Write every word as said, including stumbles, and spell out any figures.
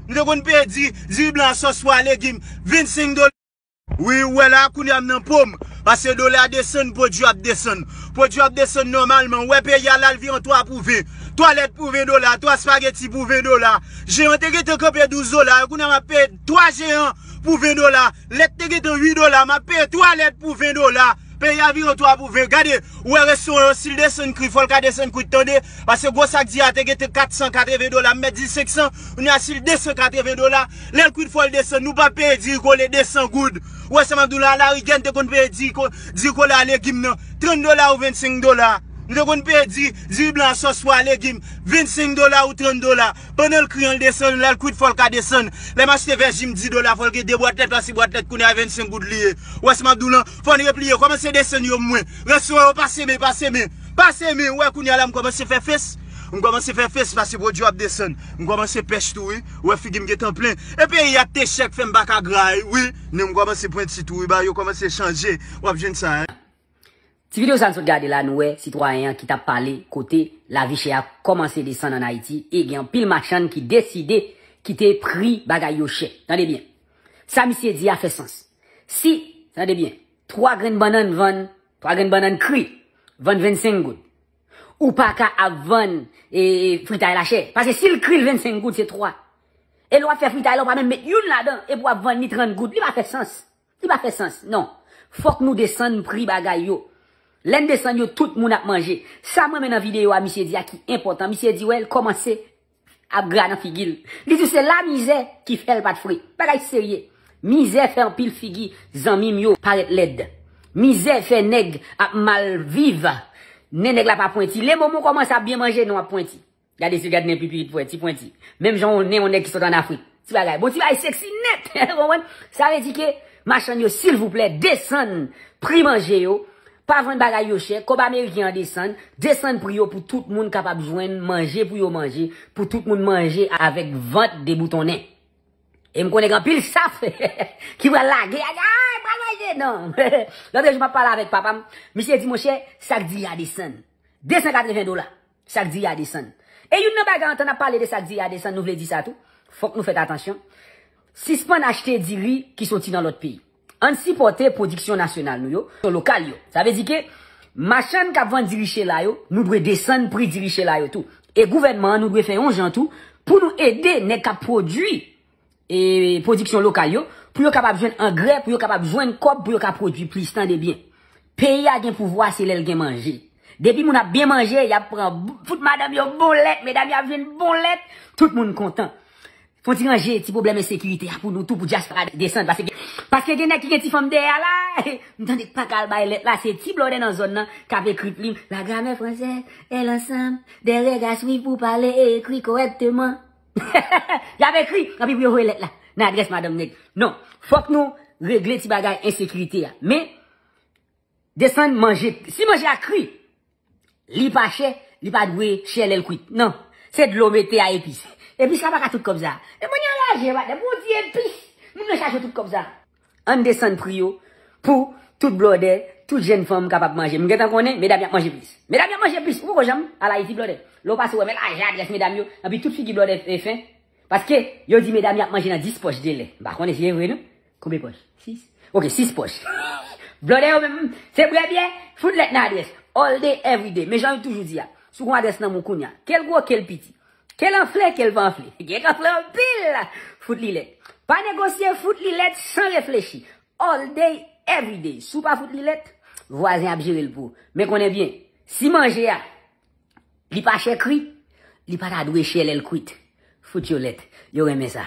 Nou te konn peye di, diri blan a sòs pwa legim, vennsenk dola. Wi, ou wè la, kounye a m nan po m. Paske dola a desann, pwodui ap desann. Pwodui ap desann nòmalman. Ou wè peyi a la, l vin an twa pou ven. Twa lèt pou ven dola, twa espageti pou ven dola. Jeyan te gentan kanpe douz dola, kounye a m ap peye twa jeyan pou ven dola. Lèt te gentan uit dola, m ap peye twa lèt pou ven dola. Peyi a vin an twa pou ven. Gade, ou wè restoran yo, si l desann pri, fò l ka desann kwit, tande. Paske gwo sak diri a te gentan kat san katreven dola, m mèt di senk san, kounye a si l de san katreven dola, lè l kwit fò l desann, nou pa peye diri kole de san goud. Ou wè sa m ap di w la, Larigèn te konn peye diri ko-, diri kole a legim nan, trant dola ou vennsenk dola. Nou te konn peye di, diri blan a sòs pwa legim, vennsenk dola ou trant dola. Pandan l kri an l desann, lè l kwit fò l ka desann. Lè m achte vèjin m di dola, fò l gen de bwat lèt, paske bwat lèt kounye a vennsenk goud li ye. Ou wè sa m ap di w lan, fò n repliye, kòmanse desann yo mwen. Restoran yo pase men, pase men, pase men, ou wè kounye a la m kòmanse fè fes. M kòmanse fè fes paske pwodui ap desann. M kòmanse pèch tou wi. Ou wè figi m gentan plen. E peyi a te chè k fè m pa ka gra wi. Nen m kòmanse pwenti tou wi, bagay yo kòmanse chanje. W ap jwenn sa. Ti videyo sa n sot gade la, nou wè sitwayen an ki t ap pale kote lavi chè a kòmanse desann ann Ayiti e gen anpil machann ki deside kite pri bagay yo chè. Tande byen. Sa misye di a fè sans. Si, tande byen, twa grenn bannann vann, twa grenn bannann kri, vann vennsenk goud. Ou pa ka ap vann e, e, fritay la chè. Paske si l kri l vennsenk goud, se twa. E lè w ap fè fritay la, ou pa menm met youn ladan, epi w ap vann li trant goud. Li pa fè sans. Li pa fè sans, non. Fòk nou desann pri bagay yo. Lè n desann yo, tout moun ap manje. Sa m renmen nan videyo a, misye di a ki enpòtan. Misye di, wè, l kòmanse ap gra nan figi l. Li di w se lamizè ki fè l pa t fre. Bagay serye. Mizè fè anpil figi zanmi m yo parèt lèd. Mizè fè nèg ap mal viv. Nen nèg la pa pwenti. Lè moman w kòmanse ap byen manje, nen w ap pwenti. Gade si gad nen pipirit pwenti, pwenti. Menm jan yon nen yon nèg ki sot ann Afrik. Ti bagay. Bon, ti bagay seksi nèt. Ou konprann? Sa vle di ke machann yo, silvouplè, desann pri manje yo. Pa vann bagay yo chè. Kòb ameriken an desann. Desann pri yo pou tout moun kapab jwenn manje pou yo manje. Pou tout moun manje avèk vant deboutonnen. E m konnen gen anpil saf ki pral lage. Ay, pral manje, non. Lòt jou, m ap pale avèk papa m. Misye di, monchè, sak diri a desann. De san katreven dola. Sak diri a desann. E youn nan bagay, antan n ap pale de sak diri a desann, nou vle di sa tou. Fòk nou fèt atansyon. Sispann achte diri ki soti nan lòt peyi. Ann sipòte pwodiksyon nasyonal nou yo, lokal yo. Sa vle di ke machann k ap vann diri chè la yo, nou dwe desann pri diri chè la yo tou. E gouvènman an, nou dwe fè yon jan tou pou nou ede nèg k ap pwodui e pwodiksyon lokal yo, pou yo kapab jwenn angrè, pou yo kapab jwenn kòb, pou yo ka pwodui plis. Tande byen. Peyi a gen pouvwa, se lè l gen manje. Depi moun ap byen manje, y ap pran, fout madanm yo bon lèt, medam yo ap jwenn bon lèt, tout moun kontan. Fon ti ranje ti pwoblèm ensekirite a pou nou tou, pou dyaspora desann, paske, paske gen nèg ki gen ti fanm dèyè a la, m tande k pa ka al bay lèt la, se ti blòdè nan zòn nan k ap ekri plim, la grammaire française est l'ensemble des règles à suivre pour parler et écrire correctement. Y ap ekri, anpi pou yo voye lèt la nan adrès madanm nèg. Non, fòk nou regle ti bagay ensekirite a. Men, desann manje. Si manje a kri, li pa chè, li pa dwe chè lè l kwit. Non, se dlo mete a epis. Epis la pa ka tout kòb sa. E moun yo anraje, patnè, pou yon ti epis, moun yo chache tout kòb sa. Ann desann pri yo pou tout blòdè, tout jèn fanm kapab manje. M gentan konnen, medam y ap manje plis. Medam y ap manje plis. Ou poko janm al Ayiti, blòdè. Lè w pase, w wè men lajan adrès medam yo, anpi tout figi blòdè e fen. Paske yo di medam y ap manje nan dis pòch de lè. M pa konnen si e vre, non. Konbyen pòch? Sis? Ok, sis pòch. Blòdè yo menm, se bwè byè, fout lèt nan adrès. All day, every day. Men jan yo toujou di a, si w gon adrès nan men w kounye a, ke l gwo, ke l piti, ke l anfle, ke l pa anfle, gen k anfle anpil, fout li lèt. Pa negosye, fout li lèt san reflechi. All day, every day. Si w pa fout li lèt, vwazen ap jere l pou ou. Men konnen byen, si manje a, li pa chè kri, li pa ta dwe chè lè l kwit. Fout yo lèt. Yo renmen sa.